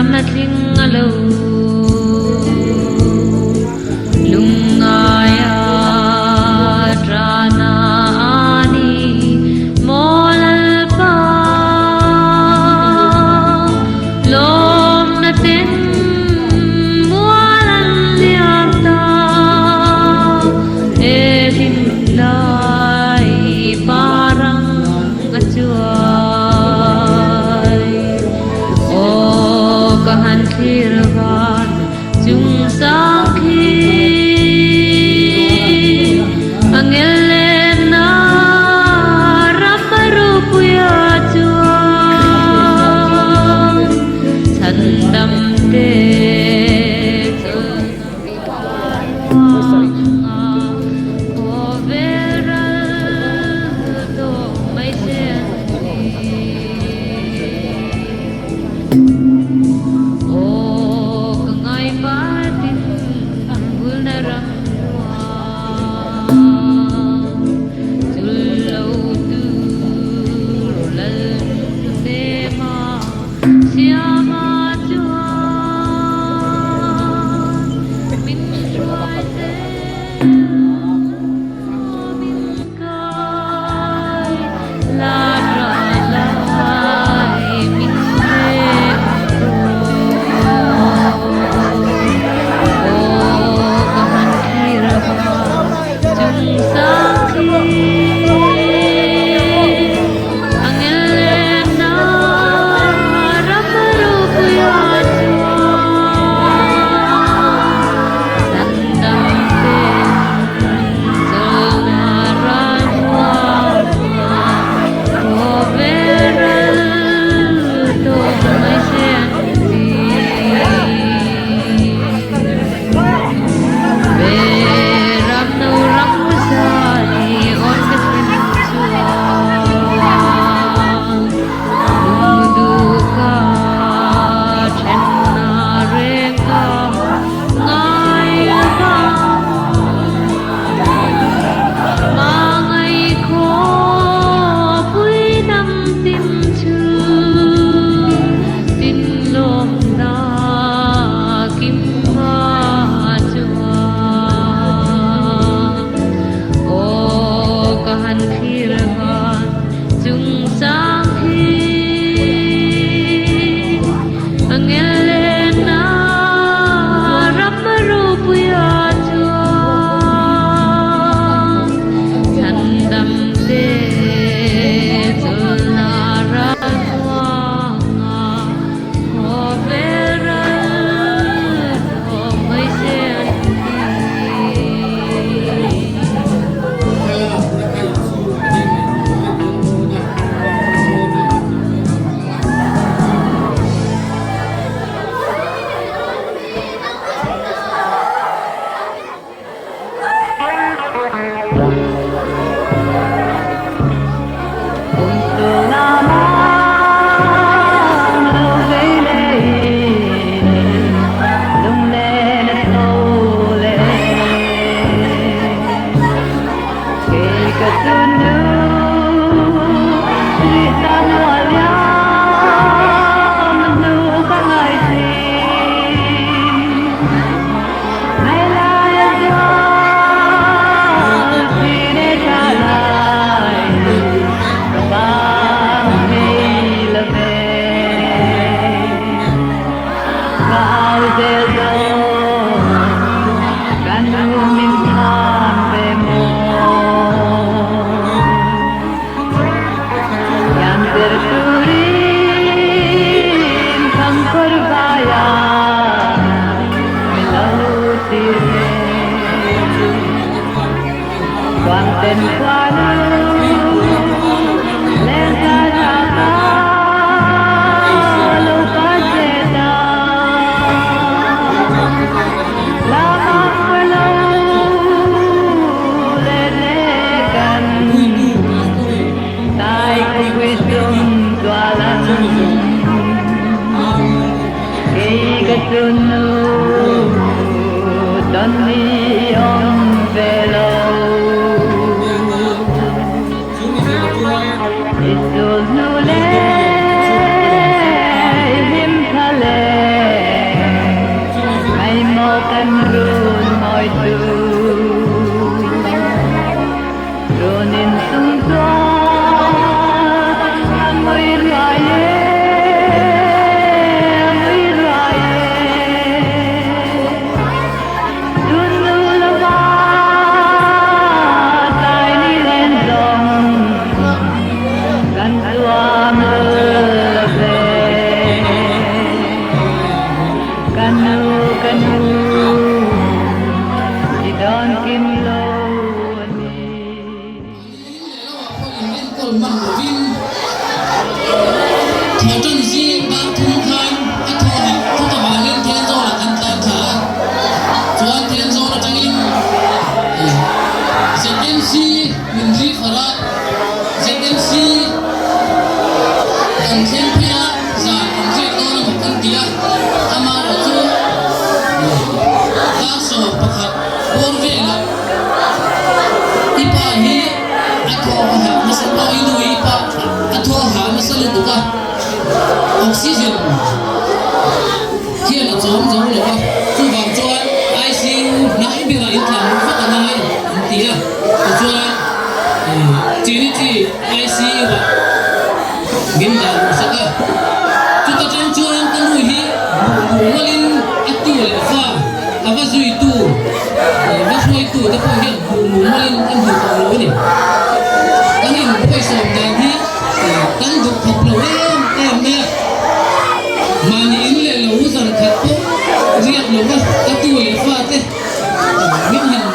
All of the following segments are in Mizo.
ram a tling a lo. Lungngaia ṭana a ni maw Lalpa? Lawmna ten mual an liam ta, he hlim lai parang a chuai. Aw ka han thlir van chung sang khi, a ngel lenna ram a ropuia chuan chhandam te chawlhna ruanga khawvel ral tawh mai se an ti. Aw ka ngai partin bulna ram nuam chul lo tur lal hnema siama chuan min hruai zel min kai la tha lai min hnem tawh. Aw ka han thlir vang chung sang khi a ngel lenna ram ropuia chuan chhandam ten Kan thleng phei a, zan kan riak dawn emaw kan ti a, amaherawhchu dar 11 bawr velah i pa hi a thaw a hah nasa pawh i nu i pa a thaw a hah nasa lutuk a, oxygen hian a chawm zo lo a, chuvang chuan ICU hnai berah intlan luh vat a ngai an ti a, tichuan Trinity ICU ah min dah luh sak a, chuta tang chuan ka nu hi hmuh duh malin a tu leh fa a va zuitu va hruaitu te pawh hian hmuh duh malin an hmu tawh lo a ni. Kan inbuaisawm dan hi kan duh khawp lo em em mai a, mahni in leh lo zan khat pawh riak lo va a tu leh fa te min han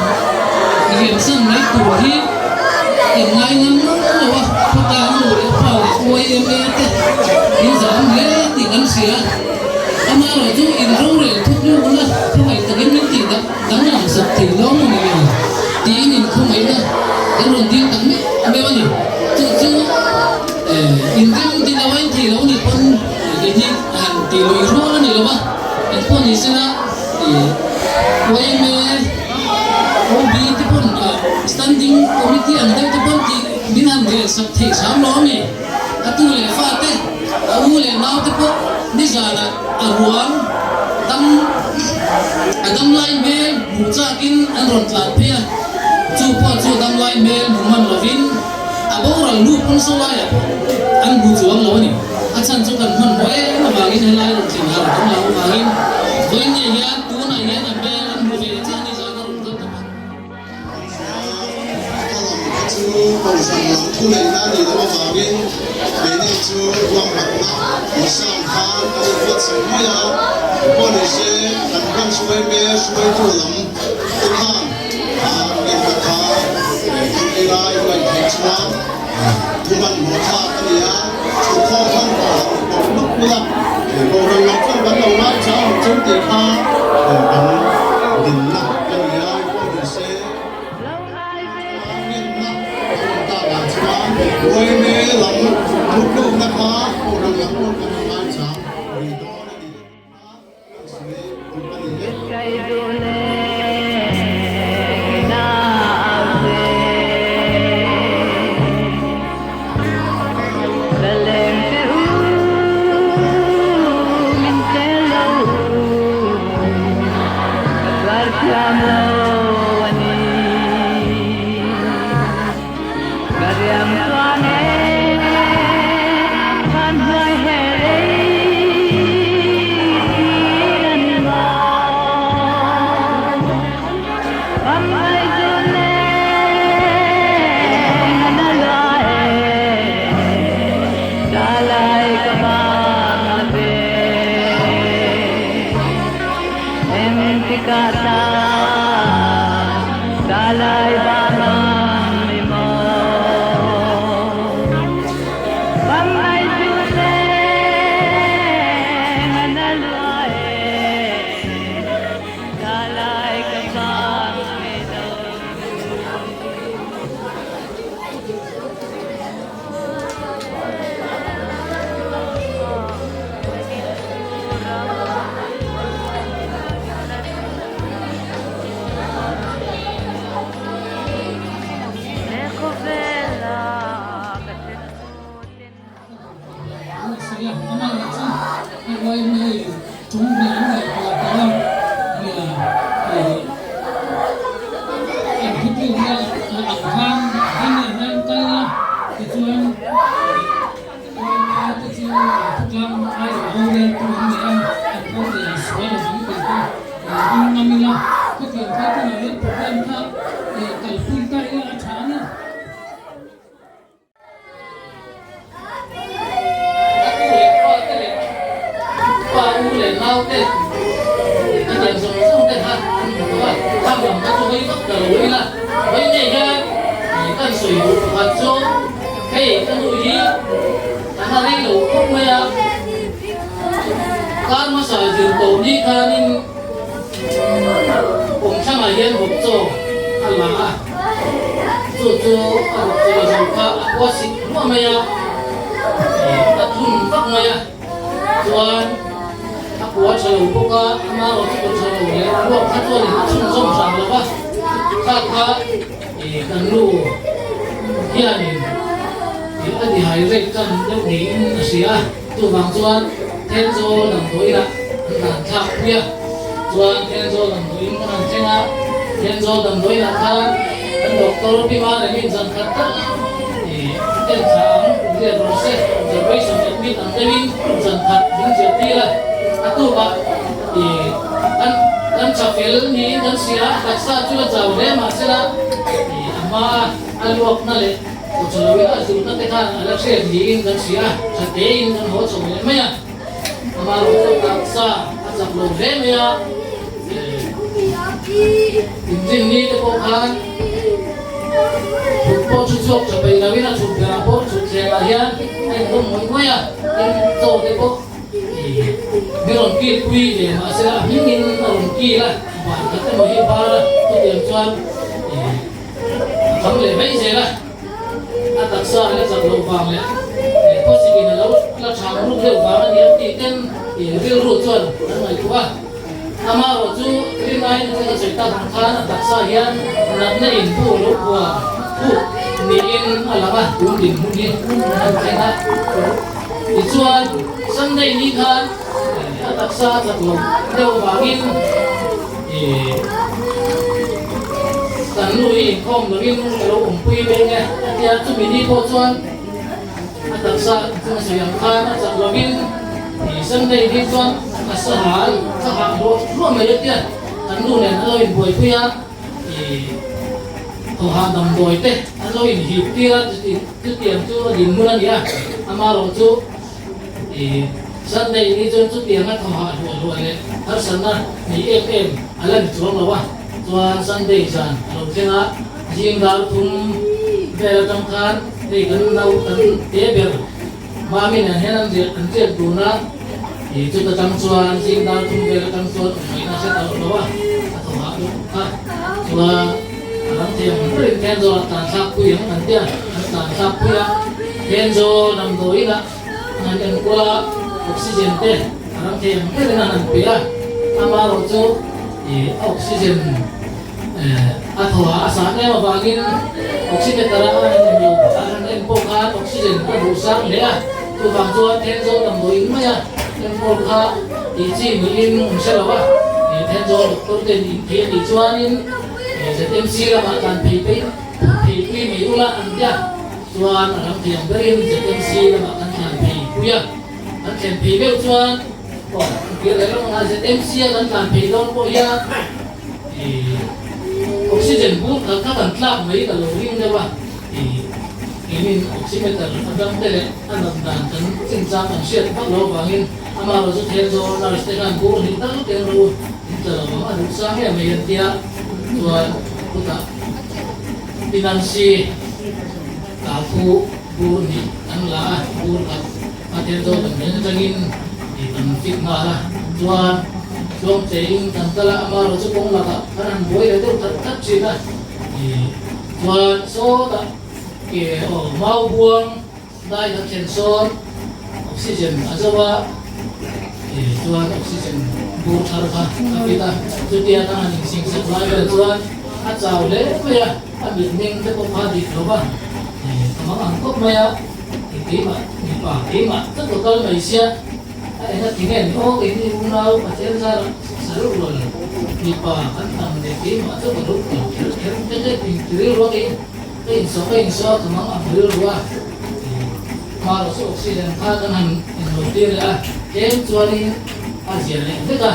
riansan mai tur hi kan ngai ngam ngam lo a, khawtlang nu leh pa leh YMA te in zam hle tih kan hria. Amaherawh chu in rorel thutlukna khawngaih takin min tih danglam sak thei lo maw ni le tiin in khawngaihna kan rawn dil tak meuh meuh a ni. Chu chu in rem ti lo a in thei lo nih pawn kei hi han tih lui rual a ni lo va, engpawh ni sela YMA, OB te pawn Standing Committee ang deuh te pawn tih min han rel sak thei hram lo a mi? A tu leh fa te, a u leh nau te pawh nizanah a ruang dam a damlai hmel hmuh chakin an rawn tlan phei a, chu pawh chu damlai hmel hmu hman lovin a boral hnu pawn saw laiah pawh an hmu chuang lo a ni. A chhan chu kan hmanhmawh em avangin helai rawn thlen har kan lo avangin vawiin nge hian tunah hian a hmel an hmu ve chiah ni zan a rawn kal ta phawt. A lam kha chu kohhran lam thu neihna a nih loh avangin keini chu ruahmanna insiam khan kan inbuatsaih mai a, pawh ni se kan branch yma hruaitu lam te khan ngenna kha kan ila ingaihtheih chuan Thu hmanhmawh thlak a ni a, thutkhawm hmanhmawh han ni pawp lawk ula, Kohhran lam chuan kan lo ngai chau ang cheu tih kha kan dinna a ni a, pawh ni se ngenna a awm takah chuan yma lam thutlukna kha Kohhran lam pawn kan lo ngai chau rih dawn a ni tih kha kan sawi duh a ni e. A nu leh pa te leh pa u leh nau te a thian zawng zawng te kha an hmu tawh a, khang lam kha chu hawi vak ta lo ila, hawi nei hian kan sawi duh pakhat chu hei ka nu hi a na rei lo khawp mai a, kar hmasa zir tawh ni khanin kum thlangah hian hawp chaw a la a, chu chu a hawp chaw la zo kha a kua sik hluah mai a, a thun vak. Chuan a kua tha lo bawk a, ama erawh chu kaw tha lo leh ruak kha chuanin a chhunzawm hram lo va, kha kha kan nu hianin a dehydrate tan deuh niin a hria a, chuvang chuan Thenzawl damdawiinah an dan thlak pui a, chuan Thenzawl damdawiin kan han thleng a, Thenzawl damdawiinah khan kan doctor Pi Maremi'n zan khat tak en thla ang riat rawh se, observation admit ang deuhin zan khat min zirtir a, a tukah kan kan tha fel niin kan hria a, taksa chu la chau hle mahsela a hmaa a luakna leh Kawchaloin a zurna te khan a la hriat niin kan hria a, tha tein kan haw chho leh mai a, amaherawh chu taksa a chak lo hle mai a, inrinni te pawh khan thut pawh thu chhuak tha peih loin a thut berah pawh thut thlengah hian a inhawm ngawih ngawih a, tin chaw te pawh mi rawn kil pui ve mahsela a hmingin a rawn kil a, van khat emaw hi bar a, chutiang chuan. A kham leh mai zel a, a taksa a la chak loh vang leh khawsikin a lo la thang ruk deuh vang a ni ang tih ten rilru chuan an ngaihtuah a. Amaherawh chu rinaiin thil a sawi tak ang khan a taksa hian natna in bu lo kua thuk niin a lang a, tun dinhmun hi an thleng a. Tichuan Sunday ni khan a taksa a chak loh deuh vangin, Kan nu hi inkhawm lovin ka lo awmpui beng e a tia, chumi ni pawh chuan a taksa chunga sawi ang khan a chak lovin Sunday ni chuan a sahal a hah hluah hluah mai a tia, kan nu nen an lo inbuaipui a, thawhah damdawi te an lo inhip tir a, chutiang chu a dinhmun a ni a, amaherawh chu. Sunday ni chuan chutianga thawhah hluah hluah leh harsatna nei em em a la ni chuang lo a, chuan Sunday zan a lo thleng a, zing dar thum vel atang khan hei kan nau kan te ber Mami nen hian an riah an riak dun a, chuta tang chuan zing dar thum vel atang chuan awm ngaihna a hre tawh lo a, a thawhah luh kha chuan a ram thei ang berin Thenzawl ah tlan thlak pui ang an tia, an tlan thlak pui a, Thenzawl damdawiin ah. An enkawl a, oxygen te a ram thei ang berin an han pe a, amaherawh chu ih a oxygen a thaw a a san em avangin oximeter a han en lo a han en pawh khan oxygen a duh sang hle a, chuvang chuan Thenzawl damdawiin mai a enkawl kha tih chi niin an hre lo a, ih Thenzawl doctor ten in thei a tih chuanin ZMC lamah tlan phei phei phei pui mai ula an tia. Chuan a ram thiam berin ZMC lamah kan thlan phei pui a, kan thlen phei deuh chuan aw kan kir leh lawk ang a, ZMC a kan tlan phei dawn pawh hian ih oxygen bur khat kha kan tlak mai ka lo ring deuh a, ih keinin oximeter atang te leh a nat dan kan chinchang kan hriat vak lo avangin amaherawh chu Thenzawl nurse te khan bur hnih tal keng ru in tla lo ang a duh sang em mai an tia chuan chutah Pinansi ta khu bur nih an la a, bur khat a then zawk an hnen atangin ih kan fit nghal a, chuan chuang cheiin kan kal a, amaherawh chu kawng lakah kan han buai leh deuh that that thin a, ih chuan sawtah ke aw mau buang Dai kan thlen sawn oxygen a zo a, chuan oxygen bur thar kha a fit a, chutia kan han insing sak lai vel chuan a chau hle mai a, a mitmeng te pawh kha dik lo va, ka mang ang khawp mai a, keimah mipa keimah ka tawh kal mai sia, a eng a ti nge ni aw keini unau Pathian zarah sareuh rual mipa kan tam leh keimah chu ka lo kal kher kher te te inti rilru a kei. Ka insawh ka insawh a, ka mang ang rilru a, hmar chu oxygen kha kan han inlo tir leh a, tlem chuanin a zia leh vek a,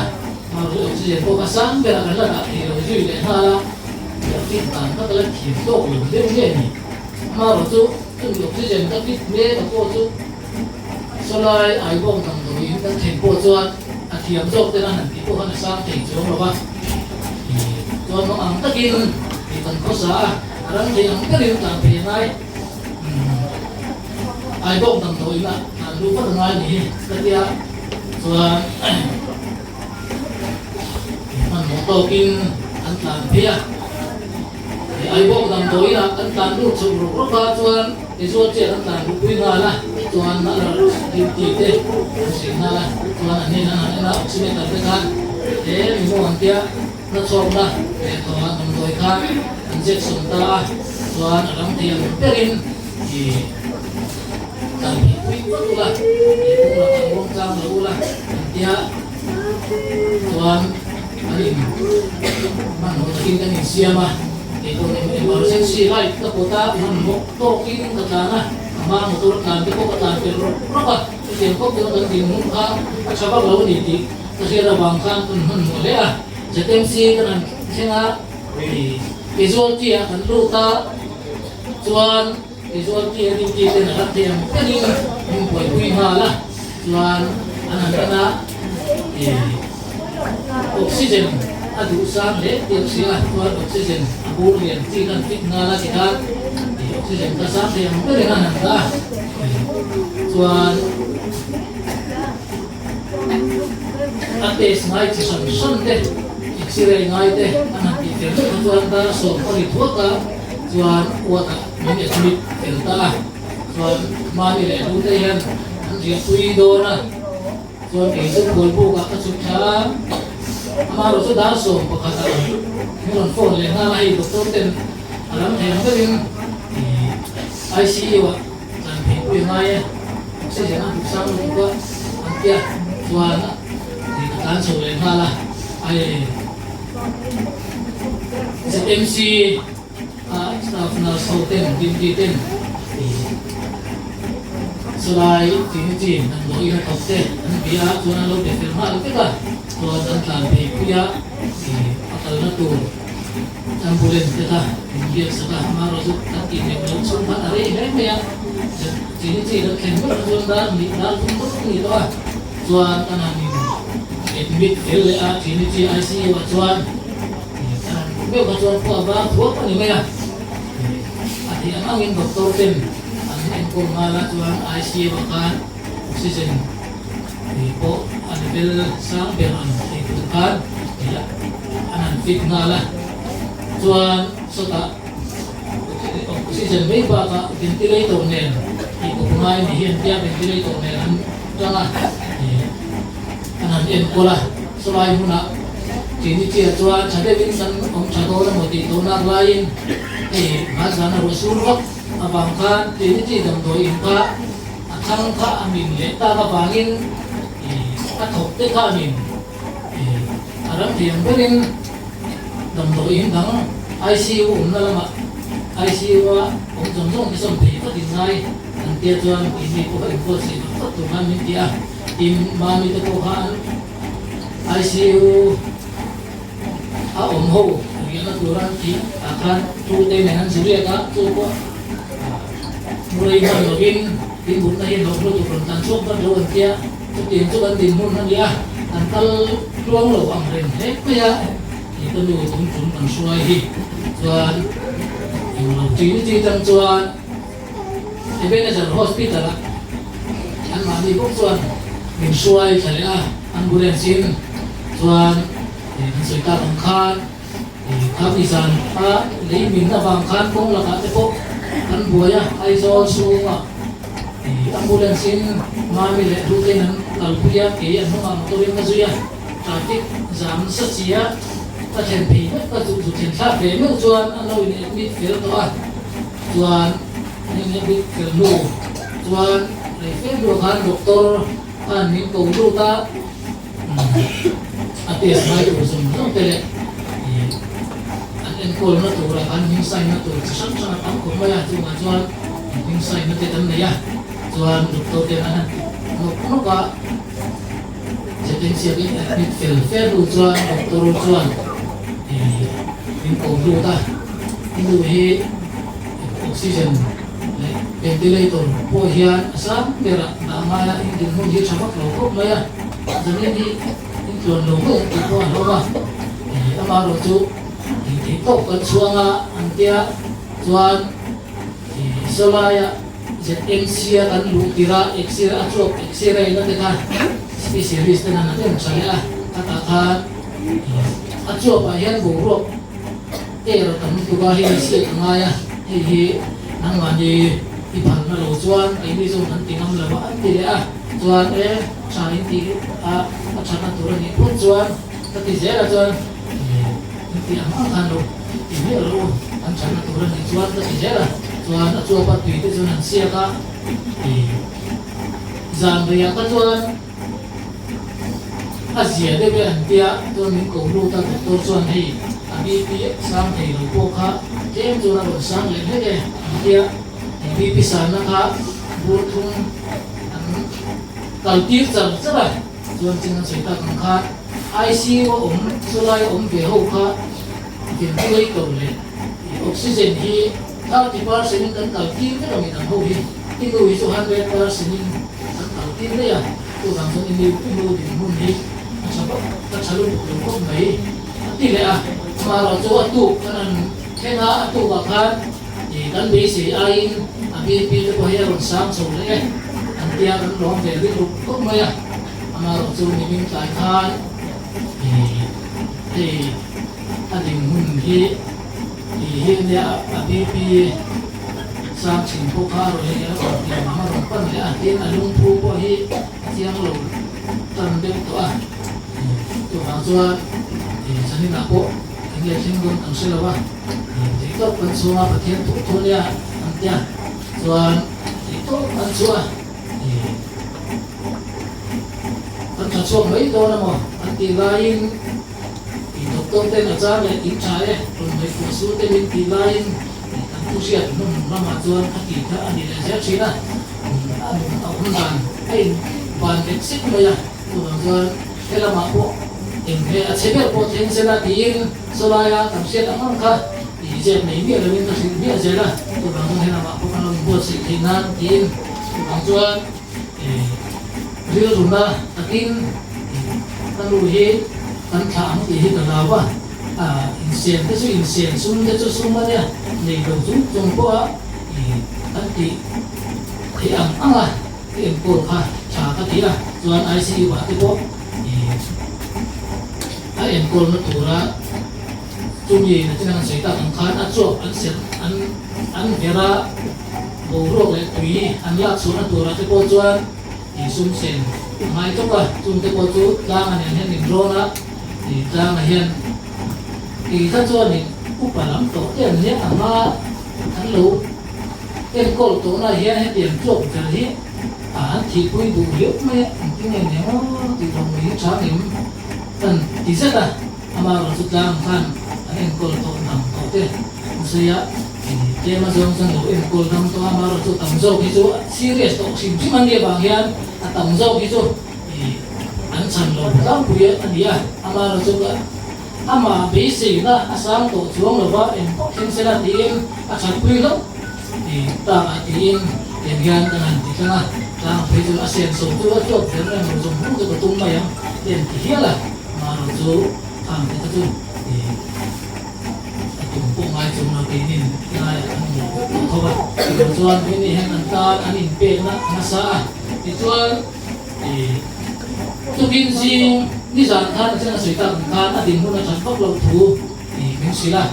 hmar chu oxygen pawh kha sang berah kan la dah thei lo zui leh nghal a, fit dan kha ka la thiam tawk lo deuh nge ni, hmar chu chumi oxygen ka fit mek a pawh chu sawlai aibawk damdawiin kan thlen pawh chuan a thiam zawk ten a han tih pawh khan a sang thei chuang lo va, chuan mang ang takin kan khawsa a. A ram thei ang berin tlan phei a ngai. Aibawk damdawiin ah tlan luh vat a ngai ni hi ka tia chuan hmanhmawh tawkin an tlan phei a. Aibawk damdawiin ah kan tlan lut chhuk ruk ruk a chuan tizual chiah kan tlan luh pui nghal a. Chuan nurse duty te an hrilh nghal a, chuan an hnenah an han en a, oximeter te khan he mi maw an tia na chhawkna leh thawhah damdawi kha an zet sawm ta a, chuan a ram thei ang berin ih tlan phei pui vat ula, ih kawng lakah ruang tlang lo ula an tia, chuan an in hmanhmawh takin kan insiam a, keipawh emergency light ka pawt a, hmanhmawh tawkin ka tlan a. A hma motor tlan te pawh ka tlan pel rawk rawk a, hetiang khawp chuan kan dinhmun kha a tha vak lo a ni tih ka hriat avang khan kan hmanhmawh hle a. ZMC kan han thleng a, casualty ah kan lut a, chuan casualty a duty ten a rak thei ang berin min buaipui nghal a, chuan an han en a, oxygen a duh sang hle tih a hria a, chuan oxygen a bur lian chi khan fit nghal a tikhan oxygen kha sang thei ang berin a han dah a, chuan a test ngai chi hran hran te x-ray ngai te an han tih fel vek kha chuan dar sawm a ri thuak a, chuan ward ah min admit fel ta a, chuan mahni leh hnute hian an riahpui dawn a. Chuan kei chu khualbuk ah ka chhuk thla a, amaherawh chu dar 11 ah min rawn phone leh nghal a, hei doctor ten a lam thei ang berin ICU ah tlan phei pui a ngai e, oxygen a duh sang lutuk a an tia, chuan ka tlan chho leh nghal a, ai ZMC a staff nurse ho ten duty ten chulai trinity damdawi in a thawk te an bia a chuan an lo be fel nghal vek a chuan an tlan phei pui a a kalna tur ambulance te kha min biak sak a amaherawh chu kan tih lem loh chhung khan a rei hle mai a trinity kan thlen vek chuan dar hnih dar thum vek a ni tawh a chuan kan han in admit fel leh a trinity ICU ah chuan. Meuh kha chuan khua vang thuap a ni mai a, a theih ang angin doctor ten an enkawl nghal a, chuan ICU ah khan oxygen pawh a level sang ber ang thei tur khan an han fit nghal a, chuan sawtah oxygen mai bakah ventilator nen tih kawp ngai ni hi an tia, ventilator nen an tang a. An han enkawl a, chulai hmunah Trinity-a chuan tha deuhin kan awm tha dawn emaw tih tawh nak laiin hei hmaizana ruah sur vak avang khan Trinity damdawi in kha a thlang kha a min leh tak avangin a thawk te kha a min a ram thei ang berin damdawi in dang ICU awmna lamah ICU-a awm zawng zawng te sawn phei vat in ngai an tia chuan keini pawh kha inbuatsaih vat vat tur khan min ti a. Tin, Mami te pawh khan ICU a awm ho riahna tur an tih ah khan tu te nen an zuriak a, chu pawh murei hman lovin tin mutna hi hlawh lutuk rawn tlan chhuak vat lo an tia, chutiang chu kan dinhmun a ni a, kan kal tluang lo ang reng hle mai a, tih ka nu tum tum kan hruai hi chuan englo chi chi tang chuan. Ebenezer Hospital ah anmahni bawk chuan min hruai thla leh a, ambulance in chuan kan sawi tak ang khan kha mi zan a lei min avang khan kawng lakah te pawh kan buai a, Aizawl chhungah ambulance in Mami leh Duhten an kalpui a, kei an hnungah motor in ka zui a, traffic zam nasa chi a ka thlen phei meuh ka zu thlen thlak ve meuh chuan an lo in admit fel tawh a. Chuan an in admit fel hnu chuan rei fe hnuah khan doctor khan min ko lut a, a test ngai tur zawng zawng te leh an enkawlna tura khan hming sign na tur chi hrang hrang a tam khawp mai a, chungah chuan hming sign na te kan nei a, chuan doctor ten an han ti nawk nawk a, Zetin siakin admit fel fe hnu chuan doctor chuan min ko lut a. I nu hi oxygen leh ventilator pawh hian a sang berah dah ngai a, in dinhmun hi tha vak lo khawp mai a, zanin hi in tluan lo mai ang tih pawh a hlawm a, amaherawh chu tih theih tawk kan chhuang a an tia chuan sawlaia ZMC a kan luh tirh a x-ray a chuak x-ray na te kha specialist ten an en tha leh a, khatah khan a chuapah hian boruak. Air a tam tuk a, hei hi siak a ngai a, hei hi nangmahni I phalna lo chuan keini zawng kan ti ngam lo a an ti leh a, chuan e tha in tih a a thatna tur a nih phawt chuan ka ti zel a chuan in tih ang ang khan lo ti miah lo u an thatna tur a nih chuan ka ti zel a, chuan a chuapa tui te chuan an siak a zan reiah ka chuan a zia deuh e an tia chuan min ko lut a doctor chuan hei a BP sang thei lo pawh kha tlem chuan a rawn sang leh hlek e an tia hei BP sanna kha bur thum an kal tir char char a chuan chin an sawi tak ang khan ICU a awm chulai a awm ve ho kha ventilator leh oxygen hi 30% in kan kal tir vek a midang ho hi. I nu hi chu 100% in kan kal tir daih a, chuvang chuan i nu i nu dinhmun hi a tha vak a tha lutuk lo khawp mai a ti leh a, amaherawh chu a tuk kan han thleng a, a tukah khan ih kan beisei aiin a BP te pawh hi a rawn sang chho leh e an tia kan lawm ve rilru khawp mai a, amaherawh chu nimin tlai khan ih hei a dinhmun hi ih hi ania a BP Sang thin pawh kha a rawn hei a rawn ti ang a rawn pan leh a, tin a lungphu pawh hi a chiang lo tan deuh tawh a, chuvang chuan zaninah pawh eng nge thleng dawn kan hre lo a, theihtawp kan chhunga Pathian thuh thu nia an tia chuan theihtawp an chhuah a, kan tha chhuak mai dawn a maw an tih laiin doctor ten a chang leh in tha e rawn ngaihtuah su te min tih laiin Kan thu hriat hmun ramah chuan a tih kha a ni leh zel thin a, a nun a awm dan a in ban lek sek mai a, chuvang chuan he lamah pawh eng he a chhe ber pawh thleng zel a tiin sawlaia kan hriat ang ang kha tih zep nei miah lovin ka hrilh miah zel a, chuvang chuan he lamah pawh kan lo inbuatsaih theih nan tiin chuvang chuan rilruna takin ka nu hi kan thlah ang tih hi ka hlau a. A insiam te chu insiam sum te chu sum a nia, nei lo chung chung pawha kan tih theih ang ang a, ka enkawl kha tha ka ti a, chuan ICU ah te pawh a enkawlna tura chumi nachin an sawi tak ang khan a chuak an serh an an ver a, boruak leh tui an lak chhuahna turah te pawh chuan sum sen a ngai tawk a, chung te pawh chu tlang a nen hian min rawn a. Tih tlangah hian kei kha chuanin upa lam tawh te an nia a hma an lo enkawl tawhnaah hian hetiang tluak ber hi a an thihpui duh riau mai a, engtin nge ni ang aw tih loh mai hi tha ngem kan ti zet a, amaherawhchu chu tlang khan an enkawl tawh dam tawh te an sawi a, tlem a zawng chuan lo enkawl dam tawh a, amaherawhchu tam zawk hi chu serious tawh hrim hrim an nih avang hian a tam zawk hi chu. An chhan lo tlangpui a ni a, amaherawhchu chu amah beiseina a sang tawh chuang lo va, eng pawh thleng sela tiin a thatpui hlauh tak ah tiin tiang hian kan han ti tlang a, tlang phei chu a senso chu a chuak zel reng lo zawng hmung chu ka tum mai ang ti an ti hial a, amaherawhchu chu khang te kha chu a tum pawh ngai chung lo keinin tilaiah kan hmu vek tawh tho a, chuvang chuan keini hian an tan an inpekna a nasa a, tichuan. Tukin zing nizan khan a chhan a sawi tak ang khan a dinhmun a that vak loh thu min hrilh a.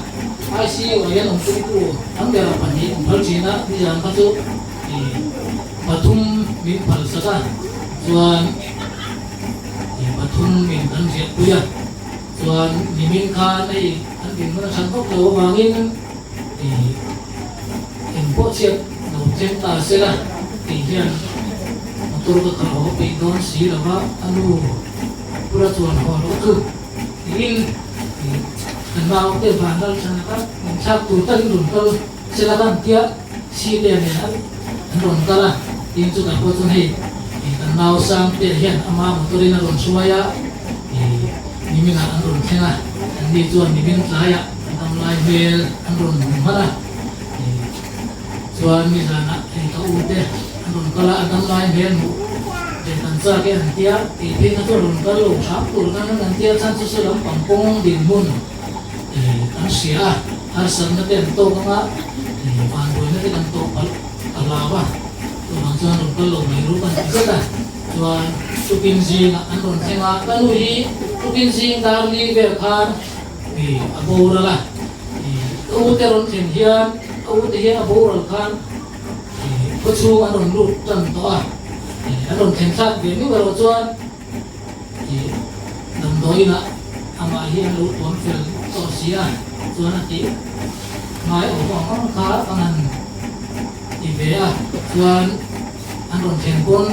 ICU ah hian awmpuitu tam berah pahnih an phal thin a, nizan kha chu pathum min phal sak a, chuan pathum min kan riahpui a, chuan nimin khan hei an dinhmun a that vak loh avangin Engpawh chhiat lo thleng ta sela tih hian motor ka khalh haw peih dawn si lo va, a nu pura chuan haw loh chu tiin ka naute van lal than a min thlak tur takin rawn kal sela ka han tia Site nen an rawn kal a, tin chutah pawh chuan hei kan nau Sangte hian ama motor in a rawn hruai a, niminah an rawn thleng a, anni chuan nimin tlaiah An dam lai hmel an rawn hmu hman a, chuan nizanah hei ka u te an rawn kal a, an dam lai hmel hmuh ve kan chak e an tia, kei phei kha chu rawn kal lo hram tur khan an tia chhan chu saw lampang kawng dinhmun kan hria a, harsatna te an tawk anga vanbuaina te kan tawk palh a hlau a, chuvang chuan rawn kal lo mai ru kan ti zet a, chuan tukin zingah an rawn thleng a, ka nu hi tukin zing dar li vel khan A boral a, ka u te rawn thlen hian ka u te hian a boral khan Khawchhung an rawn lut tan tawh a, an rawn thlen thlak ve miau erawh chuan damdawiin ah amah hi an lo tuam fel tawh si a, chuan a tih ngai awm ang ang kha an han ti ve a, chuan an rawn thlen pawn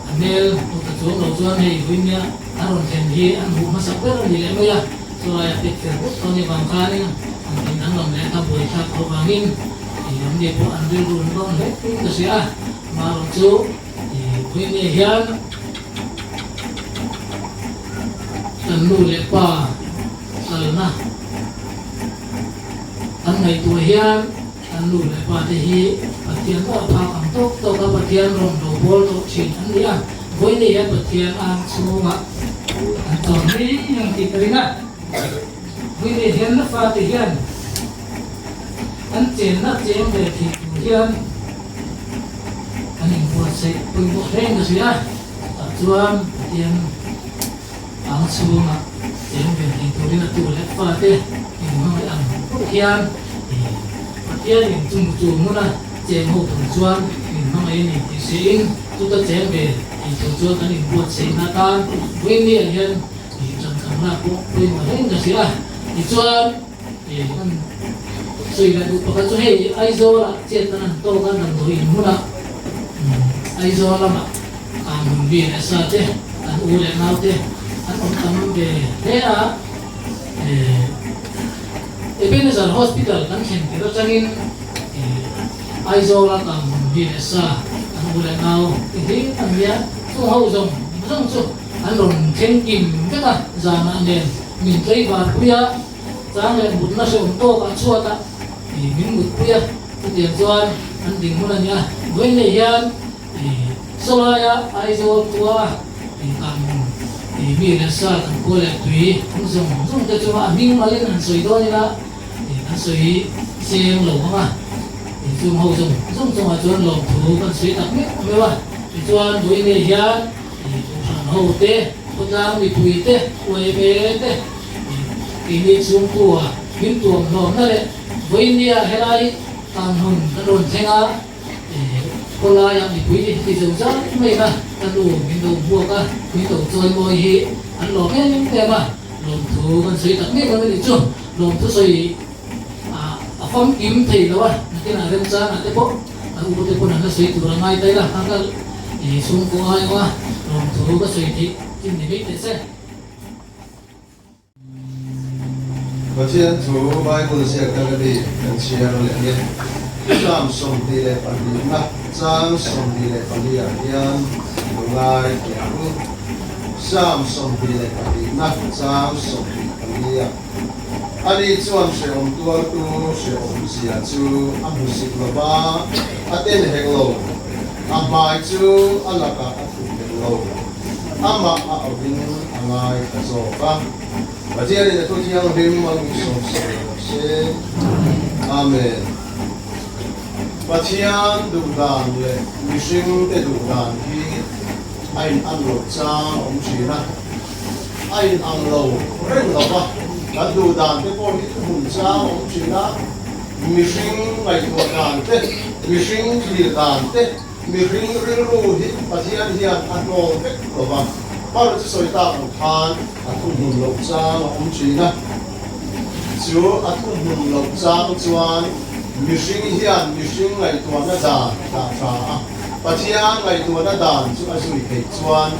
a hmel hmu ta chuang lo chuan hei vawinia an rawn thlen hi an hmuh hmasak ber a ni leh mai a, chulaiah pek fel vek tawh ni vang khanin an thlen danglam leh kha buaithlak tho vangin an ni pawh an rilru an vang hle in ka hria a, amaherawh chu vawinia hian kan nu leh pa kalna kan ngaihtuah hian kan nu leh pa te hi Pathian pawh a phak ang tawk tawk a, Pathian rawn lo bawl tawh thin an ni a, vawiin hian Pathian ang chhungah an chawn mai ang tih ka ring a, vawiin hian na fate hian an chenna cheng ve thei tur hian an inbuatsaih pawimawh hle in ka hria a, tah chuan Pathian ang chhungah cheng ve thei turin a tu leh fate inhmangaih ang pawh hian Pathianin chung chu hmuna cheng ho tur chuan inhmangaih a ni tih hriain chuta cheng ve thei tur chuan kan inbuatsaihna atan vawiin hian ṭankan lak pawh pawimawh hle in ka hria a. Tichuan kan sawi leh duh pakhat chu hei Aizawlah chet an han tawk a, damdawi in hmunah Aizawl lamah kang hun bi leh sa te, an u leh nau te an awm tam ve hle a. Ebenezer Hospital kan thlen tir atangin Aizawla kang hun bi leh sa an u leh nau te hlir an nia, chung ho zawng zawng chu an rawn thleng kim vek a, zanah nen min tlaivar pui a, chang leh mutna hrehawm tawkah chhuatah min mutpui a, chutiang chuan an dinhmun a nia. Vawiin leh hian sawlaia Aizawl khua kan mi leh sa kan khua leh tui an zawng zawng te chu a hming malin han sawi dawn ila kan sawi seng lo ang a, chung ho zawng zawng chungah chuan lawmthu kan sawi tak meuh meuh a, tichuan vawiin leh hian Kohhran ho te, khawtlang mipui te, uaime te, keini chhungkua min tuam hlawmna leh vawinia helai tan hun kan rawn thleng a, khawlaia mipui te heti zo zai mai kha ka nu min lo hmuak a, min lo chawimawi hi an lawm em em a, lawmthu kan sawi tak mek lo a nih chu, lawmthu sawi a famkim thei lo a, nakinah remchangah te pawh a u te pawn an la sawi tur a ngai ta ila, a kal chhungkaw ai awm a, lawmthu ka sawi theih chin ni mai teh se. Pathian thu Bible ziak dang ami kan chhiar leh ang e. Psalm 22 na chang 24 ah hian lo ngai teh ang u. Psalm 22 na chang 24 ah. Ani chuan hrehawm tuartu hrehawm zia chu a hmu sik lo va, a ten hek lo. A hmai chu a lakah a thup hek lo. Amah a auhin a ngai ta zawk a. Pathianin a thu thianghlim a lungsawm sawi rawh se. Amen. Pathian duhdan leh mihringte duhdan hi a in an loh chang a awm thin a. A in ang lo reng lo va, kan duhdan te pawh hi thuhmun chang a awm thin a. Mihring ngaihtuah dan te, mihring thlir dan te, Mihring rilru hi Pathian hian a hnawl vek lo va, hmar chu sawi tak ang khan a thuhmun loh chang a awm thin a. Chu a thuhmun loh chang chuan mihring hian mihring ngaihtuahna dan a dah tha a, Pathian ngaihtuahna dan chu a zui theih chuan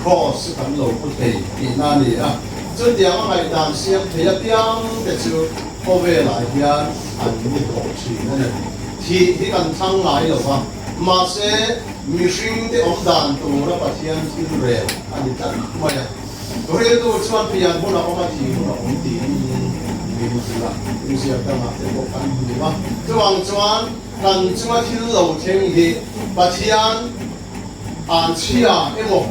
Kraws chu kan lo pu thei tihna a ni a. Chutiang a ngaihdan siam thei apiang te chu khawvelah hian an ni tawh thin a ni. Thih hi kan thlang ngai lo va, mahse mihringte awm dan tura Pathian thil rel a ni tlat mai a. Riltu chuan pian hun a awm a, thih hun a awm tiin min hrilh a, inziak dangah te pawh kan hmu a. Chuvang chuan kan chunga thil lo thleng hi Pathian an chhia emaw,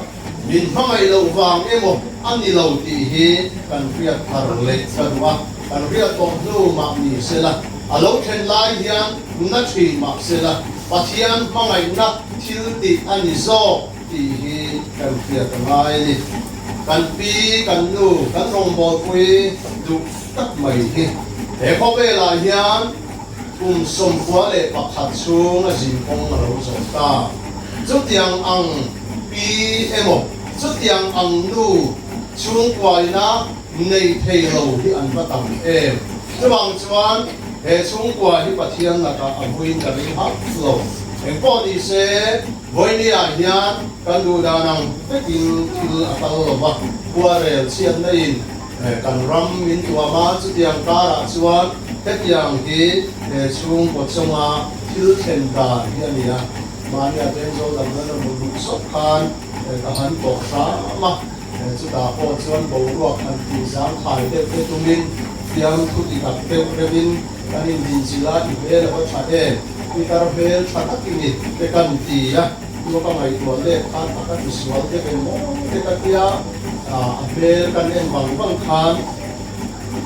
min hmangaih loh vang emaw a ni lo tih hi kan hriat thar leh ka duh a, kan hriat tawh hnu mah ni sela, a lo then lai hian na thin mah sela, Pathian hmangaihna thil tih a ni zawk tih hi kan hriat a ngai a ni. Kan pi, kan nu, kan rawngbawlpui duh tak mai hi he khawvelah hian. Kum 91 chhung a zin kawng a lo zawh ta. Chutiang ang pi emaw, chutiang ang nu chhungkuaina nei thei lo hi an va tam em? Chuvang chuan he chhungkua hi Pathian lakah a vuiin ka ring hauh lo. Engpawh ni se, Vawinia hian kan duh dan ang vekin thil a kal lo va, khuarel chhiatna in Kan ram min tuam a, chutiang karah chuan hetiang hi he chhungkaw chunga thil thlen dan hi a ni a. Mahnia Thenzawl damdawi rawn hmu duh sawk khan ka han tawh hram a, chutah pawh chuan boruak han tih zangkhai deuh te tumin fiamthu ti tak deuh reuhin kan indinchilh a, i hmel a va tha em, i kar hmel tha tak i ni te kan ti a. Chu ka ngaihtuah leh khan a ka tisual deuh em maw te ka tia, a hmel kan en vang vang khan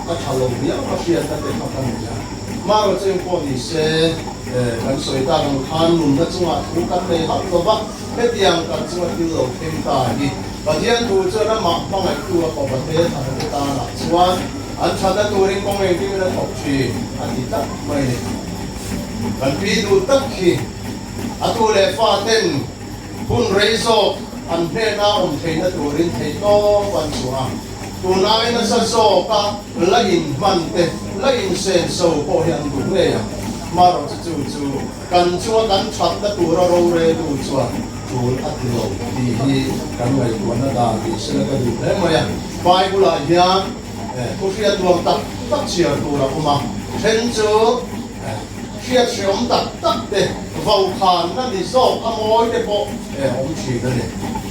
ka tha lo viau a hriat na te kha ka nei a. Hmarawh cheng pawh ni se kan sawi tak ang khan nunna chungah thu kan nei hauh lo va, hetiang kan chunga thil lo thleng ta hi Pathian thu chuan amah hmangaihtu a fapa te thlahna te tanah chuan an thatna turin kawng engkim in a thawk thin a ti tlat mai a ni. Kan pi duh tak hi. A tu leh fa ten hun rei zawk an hnena awm theihna turin theihtawp an chhuah a, tun ai nasa zawka la inhman te, la insenso pawh hi an duh ngei ang. Hmarawh chu chu chu kan chunga kan thatna tura roreltu chuan tul a ti lo tih hi kan ngaihtuahna dan tih sela ka duh hle mai a. Bible-ah hian thu hriatnuam tak tak chhiar tur a awm a, then chu Hriat hreawm tak tak te, vaukhânna ni zawk a mawi te pawh awm thin a ni.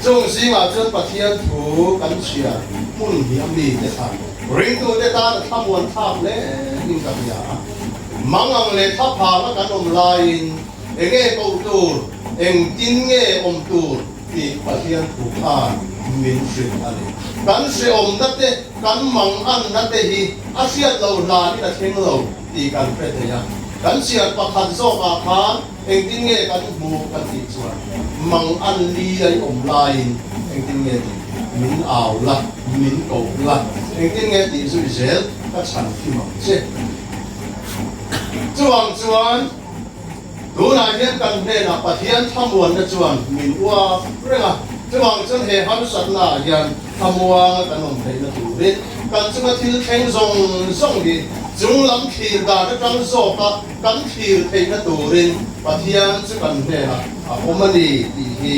Chung zingah chuan Pathian thu kan chhiar hmun hi a mite kha ringtute tan a thlamuan thlak hle in ka hria a. Mangang leh thlaphanga kan awm laiin enge koh tur, engtin nge awm tur tih Pathian thu khan min hrilh a ni. Kan hreawmna te, kan manganna te hi a hriat loh hlanin a thleng lo. Tih kan hre thei a. Kan chhiar pakhat zawkah khan engtin nge kan hmu kan tih chuan mang an li a i awm laiin engtin nge tih min au la, min ko la, engtin nge tih zui zel ka chhan thim ang che. Chuvang chuan tunah hian kan hnenah Pathian thlamuanna chuan min uap reng a, chuvang chuan he harsatna ah hian Thlamuanga kan awm theihna turin kan chunga thil thleng zawng zawng hi chung lam thlir dan atang zawka kan thlir theihna turin Pathian chu kan hnenah a awm a ni tih hi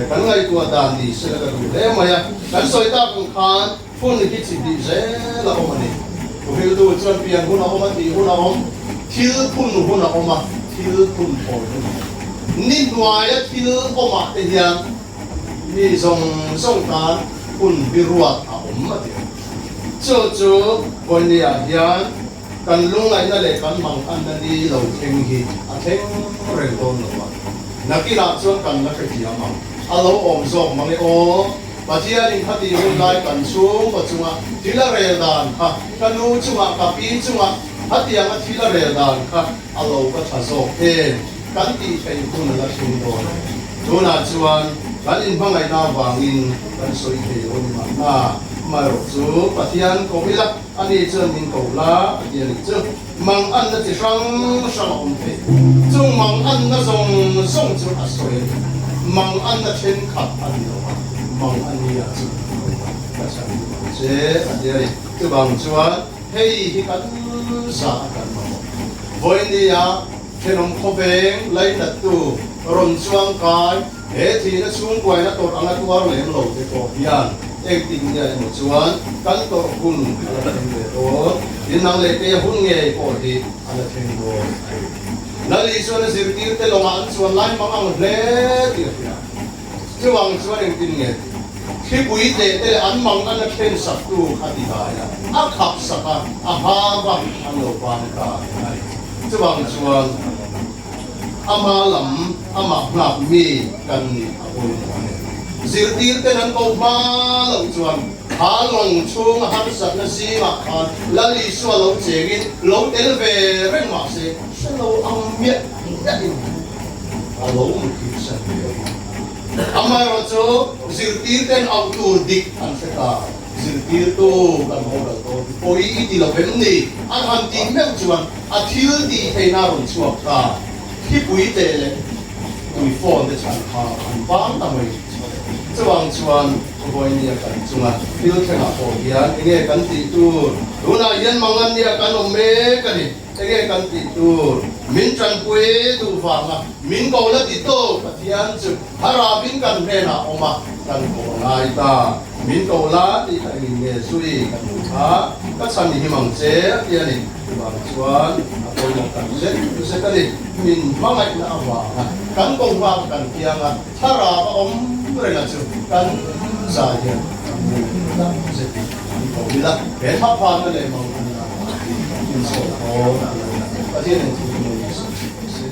kan ngaihtuah dan ni sela ka duh hle mai a. Kan sawi tak ang khan hun hi chi hnih zel a awm a ni. Thuhriltu chuan pian hun a awm a, tih hun a awm, thil phun hun a awm a, thil phun thawi hun a awm. Ni hnuaia thil awmah te hian Mi zawng zawng tan hun biruat a awm a ti a. Chu chu Vawinia hian kan lungngaihna leh kan manganna ni lo thleng hi a thleng reng dawn lo a. Nakinah chuan kan la hrethiam ang. A lo awm zawk mang e aw. Pathianin khati hun lai kan chhungkaw chunga thil a rel dan kha, ka nu chunga, ka pi chunga khatianga thil a rel dan kha a lo va tha zawk em kan tih theih hun a la thleng dawn a ni. Tunah chuan kan inhmangaihna avangin kan sawi thei lo ni mahna, amaherawh chu Pathian ko ila, ani chuan min ko la a ti a nih chu. Manganna chi hrang hrang a awm thei. Chung manganna zawng zawng chu a sawi a ni. Manganna thenkhat a ni lo a, mangannia chu a ni lo a, ka chhan duh ang che a ti a ni. Chuvang chuan hei hi kan zah a kan mamawh. Vawinia Thenawm khawveng lainattu rawn chuang kai he thihna chhungkuaina tawrh anga tuar lem lo te pawh hian engtin nge emaw chuan kan tawrh hun a la thleng ve dawn. Tin nang leh keia hun ngei pawh hi a la thleng dawn a ni. Lali chuan a zirtir te lawngah an chuan lai mang ang hle tih a hria. Chuvang chuan engtin nge tih? Thlipui teh te leh an mang an a thlen sak tu kha ti dai a, a khap sak a, a har a, an lo ban ta a ni. Chuvang chuan ama lam amah nghak mi kan nih a pawimawh a ni. Zirtir ten an ko hma loh chuan kha lawng chhunga harsatna zingah khan Lal Isua lo chengin lo tel ve reng mah se hre lo ang miah miahin a lo muthilh san ve a ni. Amaherawhchu, zirtirten auh tur dik an hre ta. Zirtirtu kan boral dawn hi pawi i ti lo em ni? An han tih meuh chuan a thil tih theihna a rawn chhuak ta. Thipui te leh tui phone te chhan kha an vang ta mai. Chuvang chuan vawinia kan chunga thil thlengah pawh hian enge kan tih tur? Tunah hian Mangania kan awm mek a ni. Enge kan tih tur? Min tanpui duh vanga min ko la ti tawk Pathian chu thlarauin kan hnenah awm a, kan ko a ngai ta. Min ko la tih kha engin nge zui kan duh kha ka chhan i him ang che a ti a ni. Chuvang chuan a pawimawh tak zet zet a ni. Min hmangaihna avanga kan ko nghak kan kianga thlarau a awm reng a chu kan zai hian kan nui tak zetin an ko ila. He thlaphanna leh manghanna hi insawi dawn a ni. Pathian engthil hi mawi sawi thin se.